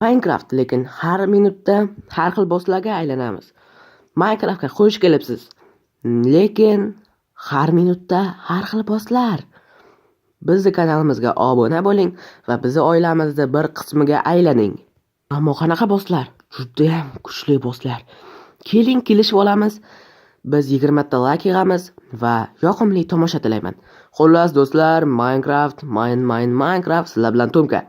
Minecraft, lekin har minutda har xil bosslarga aylanamiz. Minecraftga xush kelibsiz. Lekin har minutda har xil bosslar. Bizni kanalimizga obuna bo'ling va bizni oilamizda bir qismiga aylaning. Ammo qanaqa bosslar? Judayam kuchli bosslar. Keling, kelishib olamiz. Biz 20 ta like yig'amiz va yoqimli tomosha tilayman. Xullas do'stlar, Minecraft, Mine Mine Minecraft sizlar bilan Tomka.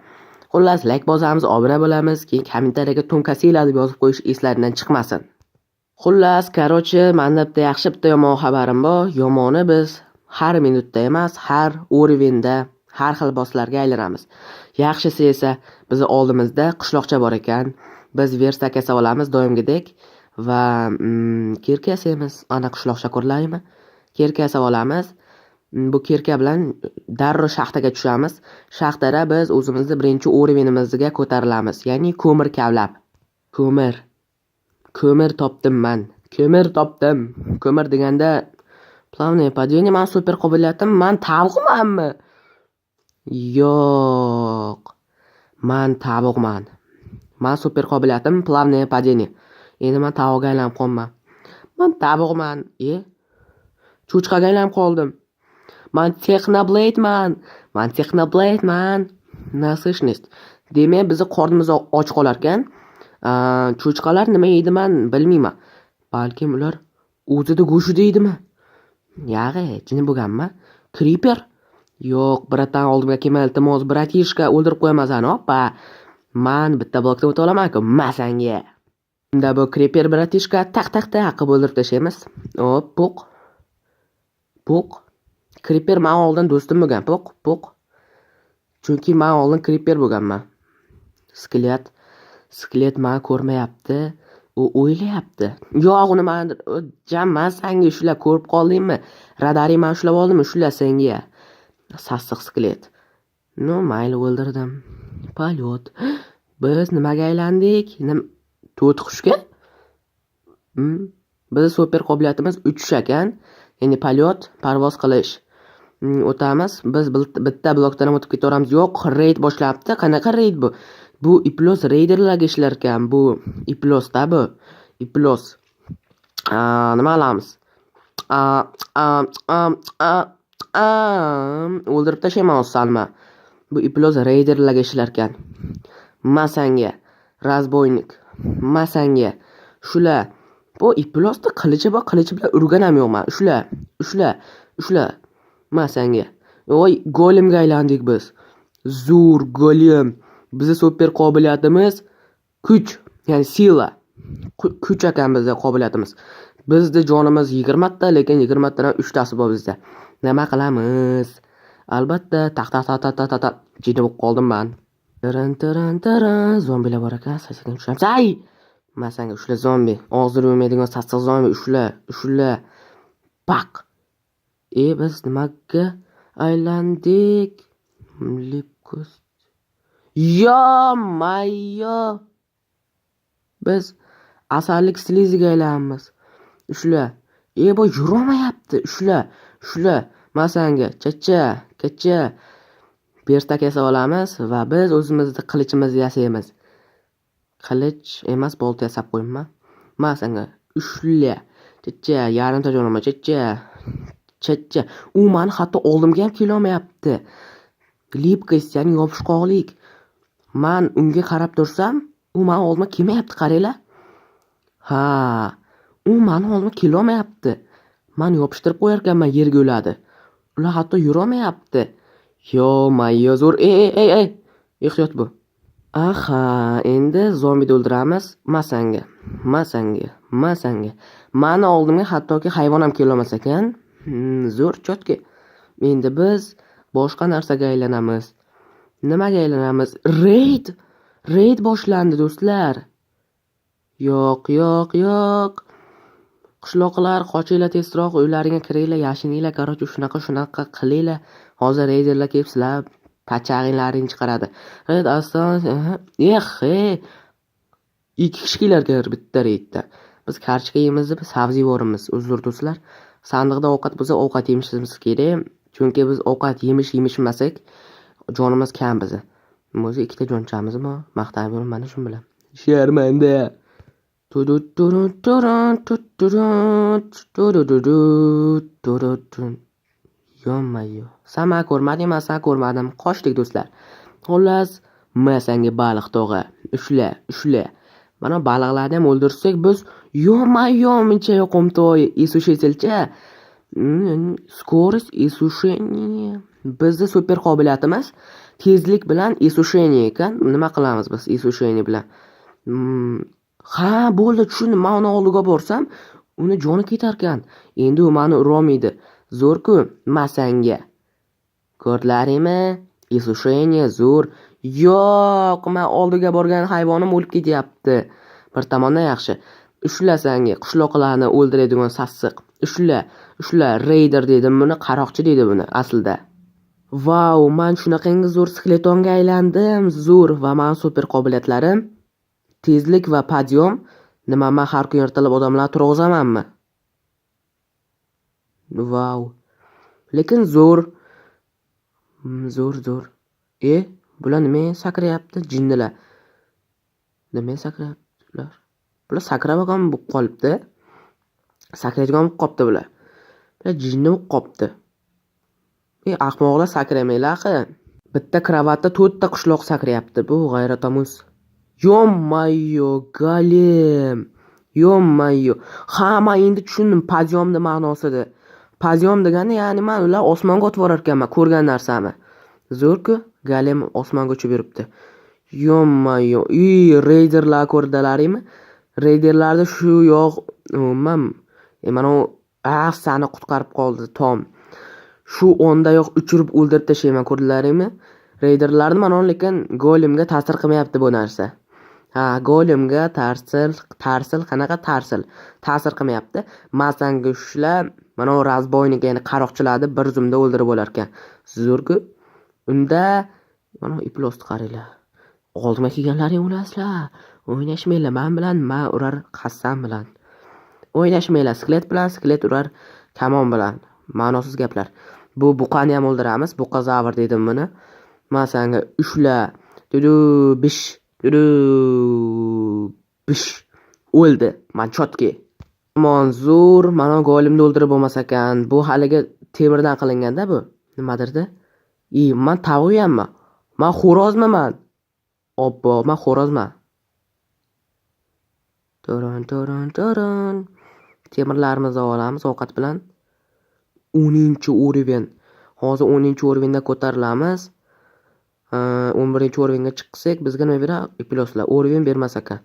Xullas, like bosamiz, obuna bo'lamiz, keyin kommentariyaga Tomka Sila deb yozib qo'yish eslaringdan chiqmasin. Xullas, короче, menda bitta yaxshi, bitta yomon xabarim bor. Yomoni, biz har minutda emas, har уровень da har xil bosslarga aylanamiz. Yaxshisi esa bizni oldimizda qishloqcha bor ekan. Biz верстак yasab olamiz doimgidek va кирка yasaymiz. Ana qishloqcha ko'riladimi? Кирка yasab olamiz. Bu кирка bilan darrov shaxtaga tushamiz. Shaxtada biz o'zimizni birinchi уровень imizga ko'tarilamiz, ya'ni ko'mir kavlab. Ko'mir. Ko'mir topdim man. Ko'mir topdim. Ko'mir deganda плавное падение, man super qobiliyatim, man tovuqmanmi? Yo'q. Man tovuqman. Man super qobiliyatim плавное падение. Endi man tovuqqa aylanib qolman. Man tovuqman. E? Cho'chqaga aylanib qoldim. Man Technoblademan. Man Technoblademan. Насыщенность. Demak, bizni qornimiz och qolar ekan. Cho'chqalar nima yeydi, man bilmayman. Balkim ular o'zida go'shtida yeydimi? Yag'i, jini bo'lganmi? Creeper? Yo'q, братан, oldimga kelma, iltimos, братишка, o'ldirib qo'yaman seni, oppa. Man bitta blokdan o'ta olaman-ku, masanga. Unda bu creeper братишка taq taq taq qilib o'ldirib tashlaymiz. Hop, puq. Puq. Creeper man oldin do'stim bo'lgan. Puq, puq. Chunki man oldin creeper bo'lganman. Skelet. Skelet mani ko'rmayapti. U o'ylayapti. Yo'q, uni man jam, man sanga shular ko'rib qoldingmi? Radaring mani ushlab oldimi? Shular senga. Sassiq skelet. Ну, mayli, o'ldirdim. Полёт. Biz nimaga aylandik? To'tiqushga? Bizni super qobiliyatimiz uchish ekan. Ya'ni полёт, parvoz qilish. O'tamiz. Biz bitta blokdan ham o'tib ketaveramiz. Yo'q, reyd boshlanibdi. Qanaqa reyd bu? Bu iflos reyderlarga ishlar ekan. Bu iflosda bu. Iflos. Nima qilamiz? A a a a a o'ldirib tashlayman hozir salma. Bu iflos reyderlarga ishlar ekan. Masanga разбойник. Masanga. Shular. Bu iflosda qilichi bor, qilichi bilan urgan ham yo'qman. Ushla, ushla, ushla. Masanga. Voy, golemga aylandik biz. Zo'r golem. Bizni super qobiliyatimiz kuch, ya'ni сила. Kuch ekan bizning qobiliyatimiz. Bizni jonimiz 20 ta, lekin 20 tadan 3 tasi bor bizda. Nima qilamiz? Albatta, taq taq taq taq taq taq, jinni bo'lib qoldim man. Tirin tirin tirin, zombilar bor ekan, sekin tushamiz. Ay! Masanga, ushla zombi. Og'zini yuvmaydigan sassiq zombi, ushla, ushla. Paq. E, biz nimaga aylandik? Липкость. Ё-моё! Biz asallik слизи ga aylanamiz. Ushla. E, bu yurolmayapti. Ushla, ushla. Masanga, chacha, kacha. Верстак yasab olamiz va biz o'zimizni qilichimizni yasaymiz. Qilich emas, bolta yasab qo'yibman. Masanga, ushla. Chacha, yarimta jonim, chacha. Chacha. U mani hatto oldimga ham kelolmayapti. Липкость, ya'ni yopishqoqlik. Man unga qarab tursam, u mani oldimga kelmayapti, qaranglar. Ha, u mani oldimga kelolmayapti. Man yopishtirib qo'yarkanman, yerga o'ladi. Ular hatto yurolmayapti. Ё-моё, zo'r. Ey, ey, ey, ey. Ehtiyot bo'l. Aha, endi zombini o'ldiramiz. Masanga, masanga, masanga. Mani oldimga hattoki hayvon ham kelolmas ekan. Zo'r, чётко. Endi biz boshqa narsaga aylanamiz. Nimaga aylanamiz? Reyd! Reyd boshlandi, do'stlar. Yo'q, yo'q, yo'q. Qishloqlar, qochinglar tezroq, uylaringga kiringlar, yashininglar, короче, shunaqa shunaqa qilinglar. Hozir reyderlar kelib sizlar pachag'inglaringni chiqaradi. Reyd aston, eh, ey. Ikki kishi kelar ekan bitta reydda. Biz kartoshka yeymiz deb sabzi yevoramiz. Uzr, do'stlar. Sandiqda ovqat bo'lsa, ovqat yemishimiz kerak. Chunki biz ovqat yemish yemishmasak, jonimiz kam bizni. O'zi ikkita jonchamiz bor. Maqtanib yuribman mana shu bilan. Sharmanda. Ё-моё. San mani ko'rmading, man seni ko'rmadim. Qochdik do'stlar. Xullas, men senga baliq tog'a. Ushla, ushla. Mana baliqlarni ham o'ldirsak biz, ё-моё, muncha yoqimtoy иссушитель cha. Скорость иссушения. Bizni super qobiliyatimiz tezlik bilan иссушение ekan. Nima qilamiz biz иссушение bilan? Ha, bo'ldi, tushundim. Men uni oldiga borsam, uni joni ketarkan. Endi u meni urolmaydi. Zo'r-ku, masanga. Ko'rdilaringmi? Иссушение zo'r. Yo'q, men oldiga borgan hayvonim o'lib ketyapti. Bir tomondan yaxshi. Ushla sanga qishloqlarni o'ldiradigan sassiq. Ushla, ushla, reyder dedim buni, qaroqchi deydi buni aslida. Vau, men shunaqangi zo'r skeletonga aylandim. Zo'r va meni super qobiliyatlarim tezlik va подъём. Nima, men har kun ertalab odamlarni turg'izamanmi? Vau. Lekin zo'r. Zo'r, zo'r. E, bular nima sakrayapti? Jinnilar. Nima sakrayapti ular? Bular sakrab ham bo'lib qolibdi. Sakraydigan bo'lib qolibdi bular. Bular jinni bo'lib qolibdi. E, ahmoqlar, sakramanglar axir. Bitta kravatda to'rtta qishloq sakrayapti. Bu g'ayratomuz. Ё-моё, golem. Ё-моё. Ha, men endi tushundim подъём ni ma'nosini. Подъём degani, ya'ni men ular osmonga otib yuborar ekanman ko'rgan narsamni. Zo'r-ku, golem osmonga uchib yuribdi. Ё-моё, reyderlar ko'rdilaringmi? Reyderlarni shu yoq umuman mana u sani qutqarib qoldi Tom. Shu ondayoq uchirib o'ldirib tashlayman, ko'rdilaringmi? Reyderlarni mana lekin golemga ta'sir qilmayapti bu narsa. Ha, golemga ta'sir, ta'sir qanaqa ta'sir? Ta'sir qilmayapti. Masanga ushlab, mana u разбойник, ya'ni qaroqchilarni bir zumda o'ldirib bo'lar ekan. Zo'r-ku. Unda mana iflosni qaranglar. Oldimga kelganlaring o'lasizlar. O'ynashmanglar men bilan, men urar qassam bilan. O'ynashmanglar skelet bilan, skelet urar kamon bilan. Ma'nosiz gaplar. Bu buqani ham o'ldiramiz. Buqazavr dedim buni. Men senga ushla. Dudu bish. Dudu bish. O'ldi. Man чёткий. Yomon zo'r. Mana golemni o'ldirib bo'lmas ekan. Bu haligi temirdan qilinganda bu. Nimadirda? I, man tovuqyanman. Man xo'rozmiman? Obbo, man xo'rozman. Turun turun turun. Temirlarimizni olamiz ovqat bilan. 10 уровень. Hozir 10 уровень da ko'tarilamiz. 11 уровень ga chiqsak, bizga nima beradi? Ifloslar. Уровень bermas ekan.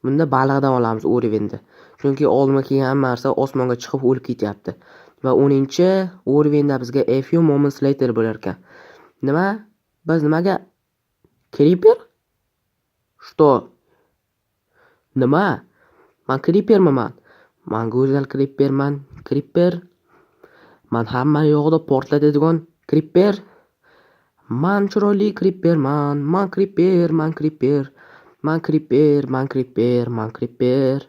Bunda baliqdan olamiz уровень ni. Chunki oldimga kelgan hamma narsa osmonga chiqib o'lib ketyapti. Va 10 уровень da bizga a few moments later bo'lar ekan. Nima? Biz nimaga Creeper? Что? Nima? Man Creepermiman? Man go'zal Creeperman. Creeper. Man hamma yoqda portlatadigan Creeper. Man chiroyli Creeperman. Man Creeper, man Creeper. Man Creeper, man Creeper, man Creeper.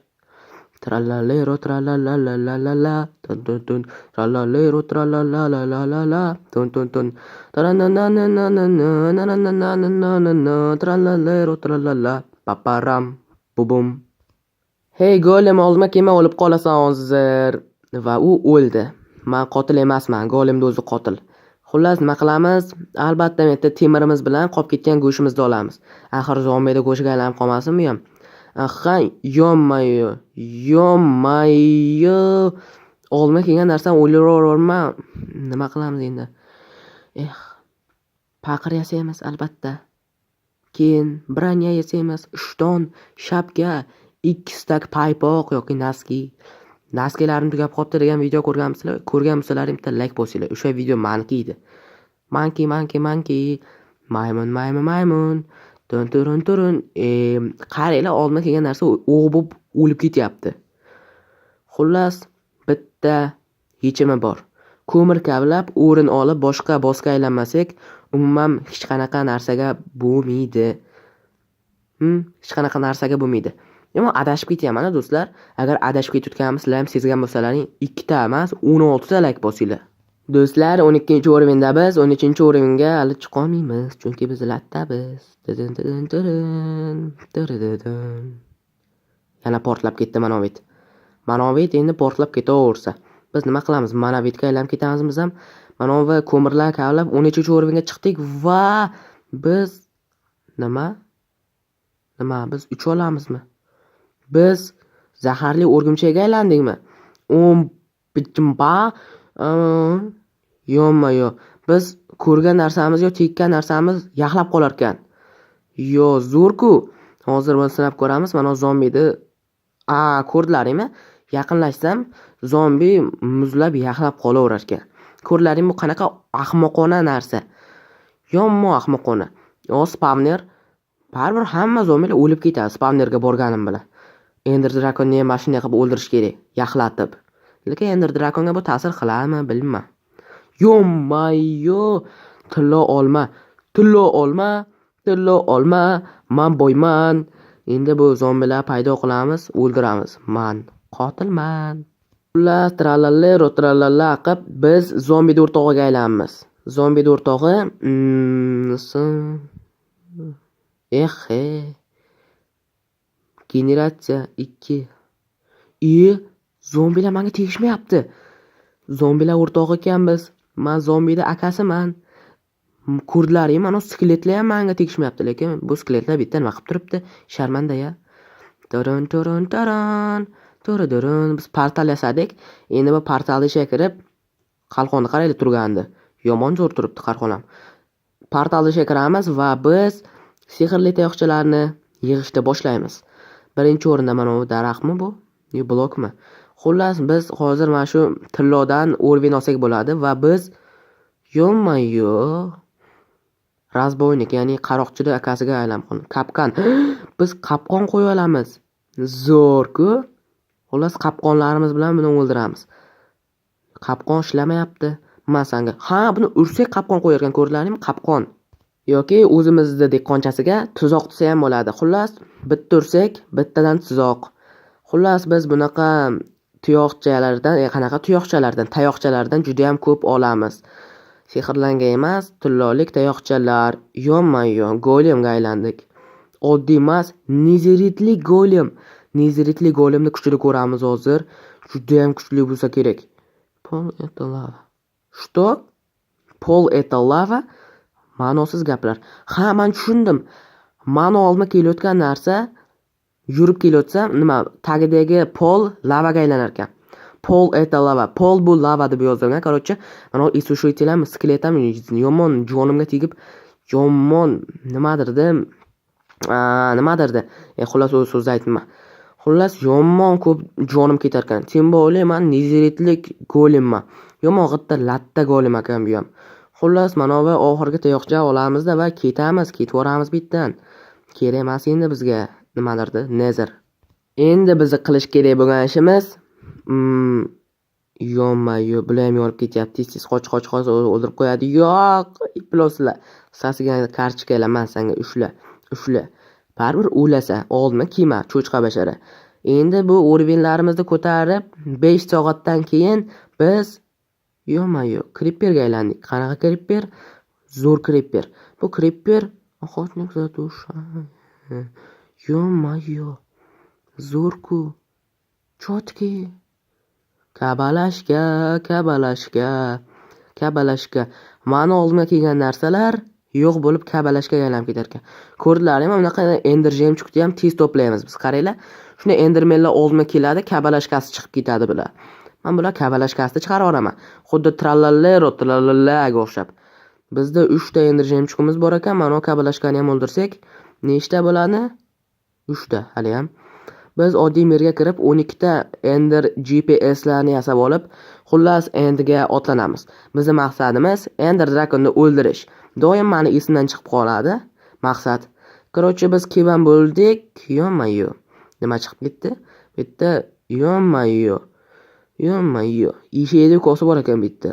Tralalero tralalalala tun tun tun, tralalero tralalalala tun tun tun, taranananananananananananana, tralalero tralala paparam bubum. Hey golem, oldimga kelma, o'lib qolasan hozir. Va u o'ldi. Man qotil emasman, golemni o'zi qotil. Xullas, nima qilamiz? Albatta, bu yerda temirimiz bilan qolib ketgan go'shtimizni olamiz. Axir zombida go'shtga aylanib qolmasin bu ham. Aha, ё-моё, ё-моё. Oldimga kelgan narsani o'ylayverman. Nima qilamiz endi? Eh, paqir yasaymiz albatta. Keyin броня yasaymiz, ishton, shapka, 2 стак paypoq yoki носки. Носки larim tugab qolibdi degan video ko'rganmisizlar? Ko'rgan bo'lsalaring bitta like bosinglar. O'sha video maniki edi. Manki, manki, manki. Maymun, maymun, maymun. Tun turun turun. Qaranglar, oldimga kelgan narsa o'q bo'lib o'lib ketyapti. Xullas, bitta yechimi bor. Ko'mir kavlab, o'rin olib, boshqa bossga aylanmasak, umuman hech qanaqa narsaga bo'lmaydi. Hech qanaqa narsaga bo'lmaydi. Yomon adashib ketyapman do'stlar. Agar adashib ketayotganimni sizlar ham sezgan bo'lsalaring, ikkita emas, 16 ta like bosinglar. Do'stlar, 12-уровень da biz, 13-уровень ga hali chiqolmaymiz, chunki biz lattabiz. Tidin tidin tidin, tidididin. Yana portlab ketdi Manovit. Manovit endi portlab ketaversa. Biz nima qilamiz? Manovitga aylanib ketamiz biz ham. Manovi ko'mirlar kavlab 13-уровень ga chiqdik va biz nima? Nima, biz ucha olamizmi? Biz zaharli o'rgimchakka aylandikmi? Ba Yo'ma-yo'q. Biz ko'rgan narsamiz yo tekkan narsamiz yaxlab qolar ekan. Yo, zo'r-ku. Hozir buni sinab ko'ramiz. Mana zombini a ko'rdilaringmi? Yaqinlashsam zombi muzlab yaxlab qolaverar ekan. Ko'rdilaringmi, bu qanaqa ahmoqona narsa. Yomon ahmoqona. Yo, spawner. Baribir hamma zombilar o'lib ketadi spawnerga borganim bilan. Ender Dragonni ham mana shunday qilib o'ldirish kerak, yaxlatib. Lekin Ender Dragonga bu ta'sir qiladimi, bilmayman. Yo-mayo, tillo olma, tillo olma, tillo olma, man boyman. Endi bu zombilar paydo qilamiz, o'ldiramiz. Man qotilman. Xullas, trallalero trallalla qilib biz zombi o'rtog'iga aylanamiz. Zombi o'rtog'i eh he. Generatsiya 2. E, zombilar menga tegishmayapti. Zombilar o'rtog'i ekanmiz. Man zombini akasiman. Ko'rdilaringmi, mana skeletlar ham menga tegishmayapti, lekin bu skeletlar bitta nima qilib turibdi? Sharmanda-ya. Taran taran taran. To'ridurun. Biz portal yasadik. Endi bu portalni ichiga kirib, qalqonni qaranglar turgandi. Yomon zo'r turibdi qalqon ham. Portalni ichiga kiramiz va biz sehrli tayoqchalarni yig'ishni boshlaymiz. Birinchi o'rinda mana bu daraxtmi bu? Yo blokmi? Xullas, biz hozir mana shu tillodan уровень olsak bo'ladi va biz yo'ma-yo разбойник, ya'ni qaroqchini akasiga aylanib qoldik. Qapqon. Biz qapqon qo'ya olamiz. Zo'r-ku. Xullas, qapqonlarimiz bilan buni o'ldiramiz. Qapqon ishlamayapti. Man sanga. Ha, buni ursak qapqon qo'yar ekan, ko'rdilaringmi? Qapqon. Yoki o'zimizni dehqonchasiga tuzoq desa ham bo'ladi. Xullas, bitta ursak, bittadan tuzoq. Xullas, biz bunaqa tuyoqchalardan, qanaqa tuyoqchalardan, tayoqchalardan juda ham ko'p olamiz. Sehrlangan emas, tillolik tayoqchalar. Yo'ma-yo, golemga aylandik. Oddiy emas, nezeritli golem. Nezeritli golemni kuchini ko'ramiz hozir. Juda ham kuchli bo'lsa kerak. Пол это лава. Что? Пол это лава? Ma'nosiz gaplar. Ha, men tushundim. Mani oldimga kelayotgan narsa yurib kelayotsa, nima, tagidagi pol lavaga aylanar ekan. Пол это лава. Pol bu lava deb yozilgan. Короче, mana иссушитель ham, skelet ham yomon jonimga tegib, yomon nimadirdi, nimadirdi. Xullas, o'z so'zni aytma. Xullas, yomon ko'p jonim ketar ekan. Тем более man nezeritlik golemman. Yomon g'itta latta golem ekan bu ham. Xullas, mana bu oxirgi tayoqcha olamizda va ketamiz, ketib yuboramiz bu yerdan. Kerak emas endi bizga nimadirdi, Nether. Endi bizni qilish kerak bo'lgan ishimiz yonma-yo, bular ham yonib ketyapti. Tez-tez qoch, qoch, qoch, o'ldirib qo'yadi. Yo'q, ifloslar. Sasigan kartochkalar, man sanga ushla, ushla. Baribir o'lasan, oldima kiyma, cho'chqa bashara. Endi bu уровень larimizni ko'tarib, 5 soatdan keyin biz yo'ma-yo'q, kriperga aylandik. Qanaqa kriper? Zo'r kriper. Bu kriper охотник за душами. Ё-моё. Zo'r-ku. Чёткий. Kabalashka, kabalashka, kabalashka. Mani oldimga kelgan narsalar yo'q bo'lib kabalashkaga aylanib ketar ekan. Ko'rdilaringmi? Bunaqa ender жемчуг ni ham tez to'playmiz biz. Qaranglar. Shunday endermenlar oldimga keladi, kabalashkasi chiqib ketadi bular. Men bular kabalashkasini chiqarib yuboraman. Xuddi trallallero trallallaga o'xshab. Bizda 3 ta ender жемчуг imiz bor ekan. Mana bu kabalashkani ham o'ldirsak, nechta bo'ladi? 3 ta haliyam. Biz oddiy мир ga kirib 12 ta ender GPSlarni yasab olib, xullas endga otlanamiz. Bizning maqsadimiz Ender Dragonni o'ldirish. Doim mani esimdan chiqib qoladi maqsad. Короче, biz kevan bo'ldik. Ё-моё. Nima chiqib ketdi? Bitta ё-моё. Ё-моё. Eshakni ukasi bor ekan bitta.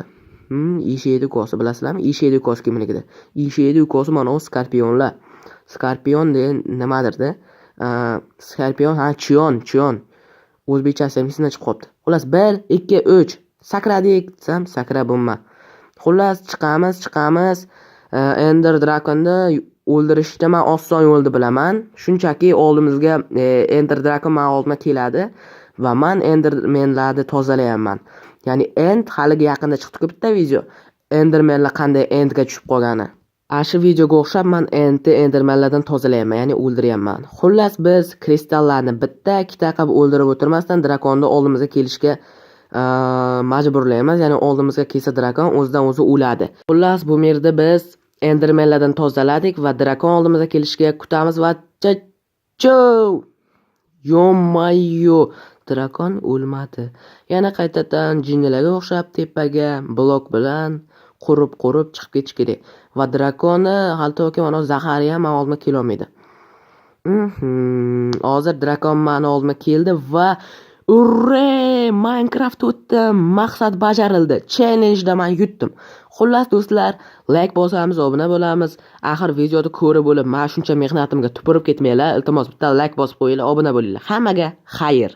Eshakni ukasi bilasizlarmi? Eshakni ukasi kimnikida? Eshakni ukasi mana u skorpionlar. Skorpion degan nimadirda? Skorpion, ha, chiyon, chiyon. O'zbekchasi ham esimdan chiqib qolibdi. Xullas 1, 2, 3 sakradik desam, sakrab bo'lma. Xullas, chiqamiz, chiqamiz. Ender Dragonni o'ldirishda men oson yo'lni bilaman. Shunchaki oldimizga Ender Dragon meni oldimga keladi va man Endermenlarni tozalayapman. Ya'ni End haligi yaqinda chiqdi-ku bitta video. Endermenlar qanday Endga tushib qolgani. Ana shu videoga o'xshab man Endni Endermenlardan tozalayapman, ya'ni o'ldiryapman. Xullas, biz kristallarni bitta, ikkita qilib o'ldirib o'tirmasdan drakonni oldimizga kelishga majburlaymiz. Ya'ni oldimizga kelsa drakon o'zidan o'zi o'ladi. Xullas, bu yerda biz Endermenlardan tozaladik va drakon oldimizga kelishga kutamiz va chachou! Ё-моё! Drakon o'lmadi. Yana qaytadan jinnilarga o'xshab tepaga blok bilan qurib-qurib chiqib ketish kerak. Va drakonni hattoki mana zahari ham meni oldimga kelolmaydi. Hozir drakon meni oldimga keldi va urre! Minecraft o'tdim. Maqsad bajarildi. Challenge'da men yutdim. Xullas do'stlar, like bosamiz, obuna bo'lamiz. Axir videoni ko'rib bo'lib, mana shuncha mehnatimga tupurib ketmanglar. Iltimos, bitta like bosib qo'yinglar, obuna bo'linglar. Hammaga xayr.